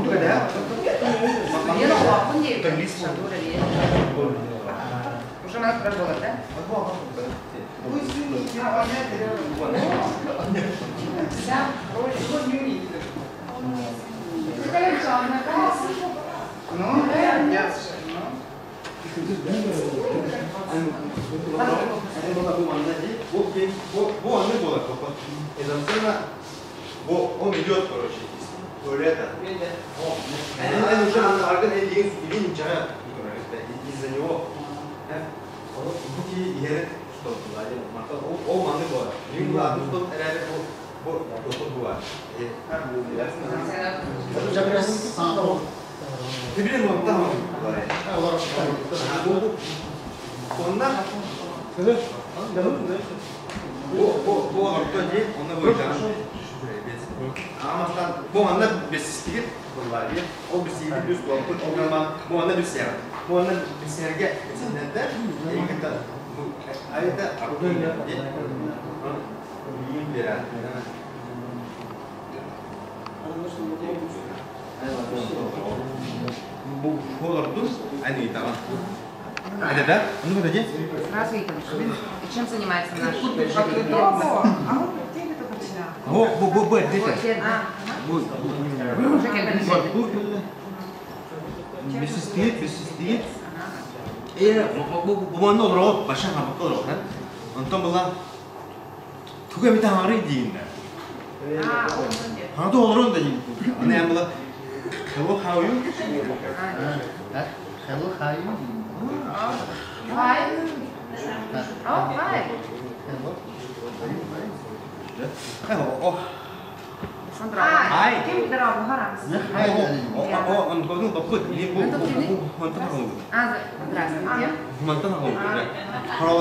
Мен оҕолоохпун диэбитим. Шатур эмиэ. Уже манна турар буолар да? Бу анны буолар Бу он идет, короче, из туалета. Эн уже аргын элигин илин чара из-за него. Onu bu ki ileri tutuldular. Ол манны буолар. Билин атын тутун эрээри бу бу тутун бу бар. Билин онтан Онна бу бу бу орто дии онно бу Амастан бу манна бесистигит буллар дии. Ол бесиги плюс туоппут ол гынан бу манна билсиэҕин. Бу манна билсиэргэ билсиннэрдэ эйигиттэн бу айда билиин берэн. Бу олордун аны ыйтаҕын. Это да? Ну подойди. Сразу ыйтабын. И чем занимается наш Бу бу бу бу эрдэтэ. Бу бу бисистиит бисистиит. Э бу бу манна олороо баша хабакка олороо. Онтон була тугу эмит аҥарый дииннэр. Ханада олорон да диин. Аны эн була Hello, how are you? Hello, how are you? Hi. Oh, hi. Hello. Oh, Hi. Ким Здравствуйте. Здравствуйте.